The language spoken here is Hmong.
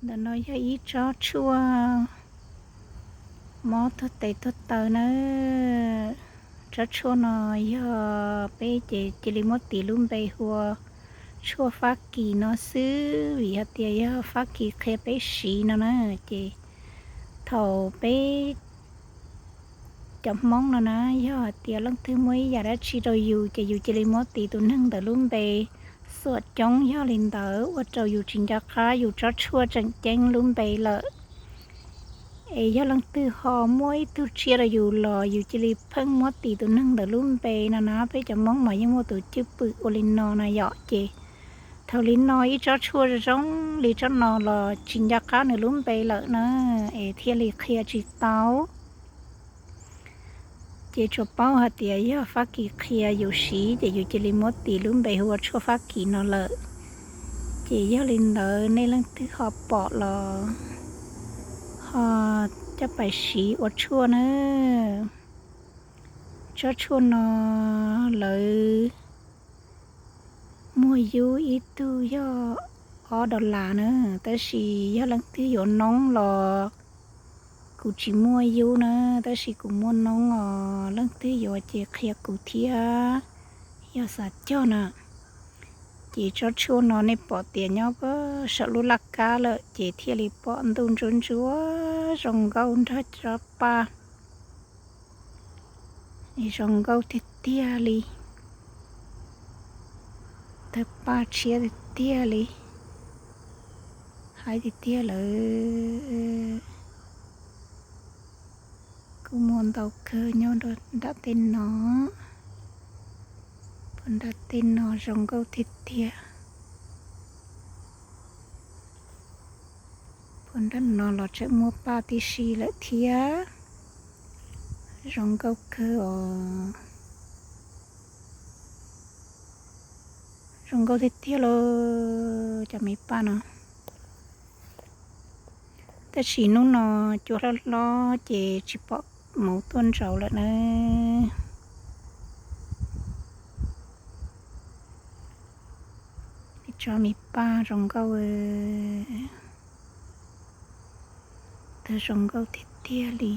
Ntawm no yog ib tsob tshuaj mob tuag tes tuag taw na. Tsob tshuaj no yog peb ces cia li muab tis lub npe hu ua tshuaj Fab Kis no xwb, vim hais tias yog Fab Kis qhia peb siv no na. Ces thaum peb cov Hmoob no na, yog hais tias leej twg muaj ib yam dab tsi rau yus ces yus cia li muab tis tus neeg ntawd lub npe xuam coob, yog li ntawd ua rau yus tsis nco qab yus tsob tshuaj tseem ceeb lub npe lawm. Es yog leej twg ho muab ib tug tsiaj rau yus los yus cia li pheej muab tis tus neeg ntawd lub npe no na. Peb cov Hmoob mas yeej muaj tus cwj pwm ua li no na yom. Ces thaum li no ib tsob tshuaj zoo li tsob no los tsis nco qab nws lub npe lawm na, es thiaj li qhia tsis tau. Ces tsuas paub hais tias yog Fab Kis qhia yus siv ces yus cia li muab tis lub npe hu ua tshuaj Fab Kis no lawm. Ces yog li ntawd nej leej twg ho pom los ho coj pais siv ua tshuaj na. Tsob tshuaj no lawv muag yub ib tug yog ob dollar na, tab sis yog leej twg yuav noob los kuv tsis muaj yub na, tab sis kuv muaj noob os. Leej twg yuav ces qhia kuv thiab yog xav cog na. Ces tsob tshuaj no nej pom tias nyob saum lub laj kab lawm ces thiaj li pom ntuj ntsuab ntsuab zoo nkauj nrog tsob paj. Zoo nkauj tiag tiag li, tawg paj tshiab tiag tiag li, haib tiag tiag lawm. Kuj muaj ntau kawg nyob nram tej no, puag nram tej no zoo nkauj tiag tiag. Puag nram no los tseem muaj paj tib si lawm thiab, zoo nkauj kawg os. Zoo nkauj tiag tiag lauj cov me paj no. Tab sis hnub no cua hlob hlob ces tsis pom hmoov tuaj ntsauv lawm na. Tsob me paj zoo nkauj, tawg zoo nkauj tiag tiag li.